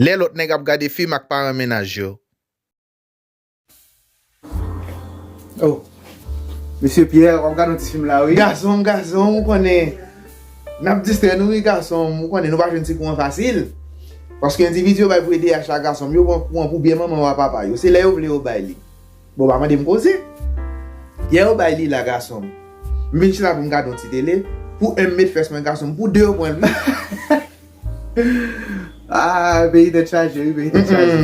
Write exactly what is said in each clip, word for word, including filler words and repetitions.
Lè lòt nèg ap gade fim ak paran mennaj yo. Oh. Mesye Pierre, w ap gade yon ti fim la, wi. Gason m, gason m, ou konnen. N ap distrè nou, wi, gason m. Ou konnen, nou pa jwenn ti kouran fasil. Paske endividi yo bay pou E D H la, gason m, yo pran kouran pou byen manman w a papa yo. Se lè yo vle yo bay li. Bon, pa mande m koze. Pierre, yo bay li la, gason m. M vin chita pou m gade yon ti tele. Pou en m met fès mwen, gason m. Pou de, yo pran l. Ah, peyi tèt chaje, wi, peyi tèt chaje.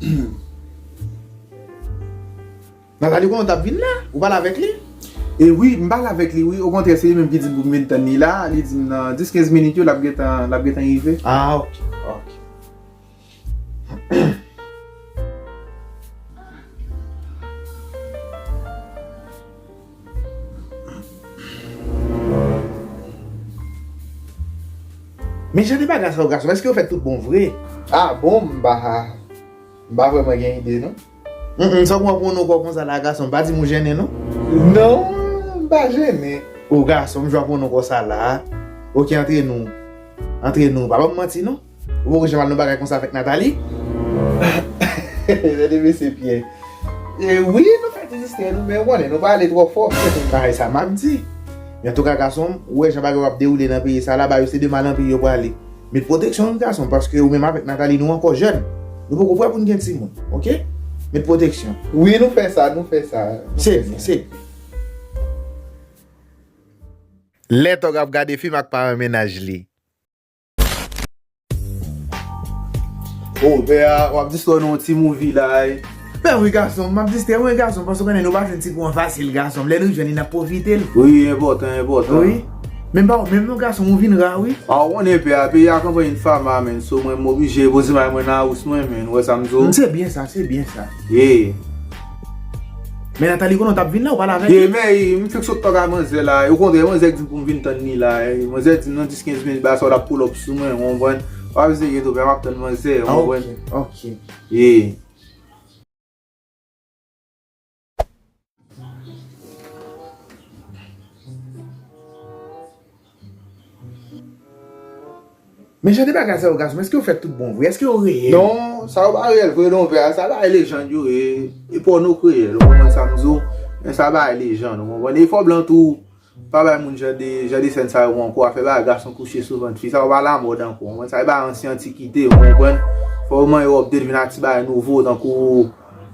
Hmm. Nathalie konnen w t ap vin la? Ou pale avèk li? E wi, m pale avèk li, wi. Okontrè, se li menm ki di m pou m vin tann li la. Li di m nan dis kenz minit yo, l ap gentan, l ap gentan rive. Ah, ok, ok. Men jan de bagay sa yo, gason, èske yo fèt tout bon vre? Ah bon, m pa, m pa vrèman gen ide, non. Mm, mm, sa w pran pou yon non kò konsa la, gason, pa di m ou jennen, non? Non, m pa jennen. O, gason, m jwa pou yon non konsa la. Oke, antre nou. Antre nou, pa ban m manti, non. Ou poko janm al nan bagay konsa avèk Nathalie? Tande mesye Pierre. E wi, nou fè ti distrè nou, men ou konnen, nou pa ale twò fò. Bagay sa m ap di. Men antouka, gason m, ou wè jan bagay yo ap dewoule nan peyi sa la, ba yo se de mal an pil yo prale. Met pwoteksyon w, gason, paske ou menm avèk Nathalie, nou ankò jèn. Nou poko prè pou n gen timoun, oke? Met pwoteksyon. Wi, nou fè sa, nou fè sa. Se byen, se byen. Lè tòg ap gade fim ak paran mennaj li. O, pè a, w ap distrè w nan yon ti movie la, e. Ben wi, gason, m ap distrè mwen, gason, paske w konnen nou pa jwenn ti kouran fasil, gason. Lè nou jwenn li, n ap pwofite l. Wi, enpòtan, enpòtan. Wi. Men ba w menm non, gason, ou vin ra, wi. A, w konnen, pè a, peyi a kanpe yon fama, menn. So, mwen, m oblije poze may mwen nan house mwen, menn. Ou wè sa m di w? Se byen sa, se byen sa. Yeah. Men Nathalie konnen w t ap vin la, ou pale avèk li? Yeah, men, m fèk sot tòg a manzè la. Okontrè, manzè di m pou m vin tann li la. Manzè di m nan dis kenz minit, ba sa w t ap pull up sou mwen, ou konprann? Pa bezwen enkyete w, pè, m ap tann manzè, ou konprann? Ok, ok. Yeah. Men jan de bagay sa yo, gason, èske yo fèt tout bon vre? Èske yo reyèl? Non, sa yo pa reyèl vre non, pè a. Sa bagay lejann yo ye. E pòno kreyèl, ou konprann sa m di w? Men sa bagay lejann, ou konprann? E fò blan tou, pa bay moun jan de, jan de sèn sa yo ankò. Afè bagay gason kouche sou vant fi, sa yo pa lamòd ankò, ou konprann? Sa yo pa ansyen antikite, ou konprann? Fò yo manyen wòb de vin ak ti bagay nouvo, tankou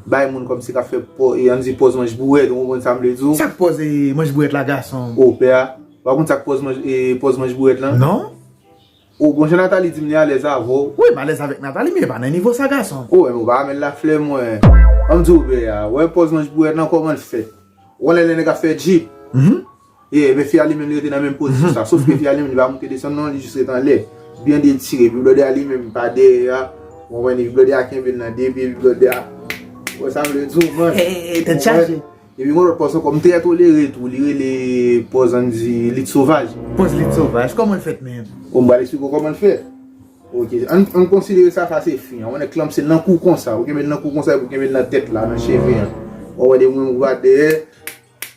bay moun kòmsi k ap fè pò-, e, ann di pòz manch bourèt, ou konprann sa m vle di w? Sa k pòz, e, manch bourèt la, gason? O, pè a. Ou pa konn sa k pòz manch, e, pòz manch bourèt lan? Non. O, bon, jan Nathalie di m li alèz avè w. Wi, m alèz avèk Nathalie, men e pa nan nivo sa, gason. O, men ou pa renmen l la flè mwen. Ann di w, pè a, wè pòz manch bourèt lan kòman l fèt. Ou konnen lè nèg ap fè djip. Mhm. Ye, men fi a li menm, li rete nan menm pozisyon sa. Sof ke fi a li menm, li pa moute desann non, li jis rete anlè. Byen detire, epi blòdè a li menm, pa dèyè a. Ou konprann, epi blòdè a kenbe l nan de pye, epi blòdè a. Wè sa m vle di w, man. Ey, ey, ey, tèt chaje. Epi gon lòt pòz ankò, m trè tolere tou, li rele pòz ann di lit sovaj. Pòz lit sovaj, kòman l fèt menm? O, m pral eksplike w kòman l fèt. Ok, ann, ann konsidere sa, sa se fi an. Ou konnen klanpse nan kou konsa, ou kenbe l nan kou konsa, epi ou kenbe l nan tèt la, nan cheve an. Ou wè de moun ou pa dèyè,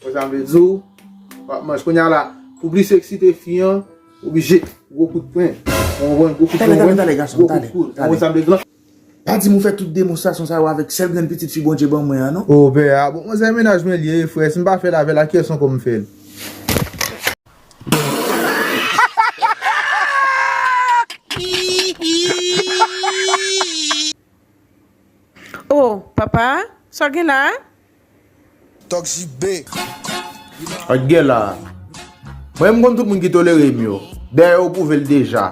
wè sa m vle di w, w ap manch. Kounye a la, pou plis eksite fi an, oblije, gwo kout pwen. Ou konprann, gwo kout pwen, gwo kout koud. Ou wè sa m vle di w? Pa di m ou fè tout demonstrasyon sa yo avèk sèl grenn pitit fi Bondye ban mwen an, non? O, pè a, bon, manzè mennaj mwen li ye, frè. Si m pa fè l avè l, ak kiyès ankò m fè l? Oh, papa, sa w gen la? Tòg J B. Ak gen la. Mwen, m konn tout moun ki tolere m yo. Dayè, yo pwouve l deja.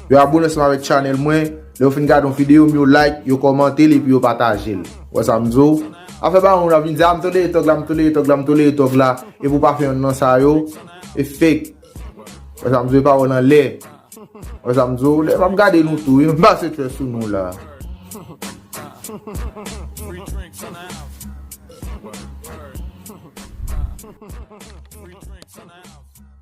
Yo abone ansanm avèk channel mwen. Lè yo fin gade yon videyo m, yo like, yo kòmante l epi yo pataje l. Wè sa m di w? Afè pa moun ap vin di, "A, m tolere tòg la, m tolere tòg la, m tolere tòg la." Epi w pa fè yonn nan sa yo. E fake. Wè sa m di w? E pawòl anlè. Wè sa m di w? Lè m ap gade nou tou, wi, m pase tchè sou nou la. Free drinks in the house. Free drinks in the house.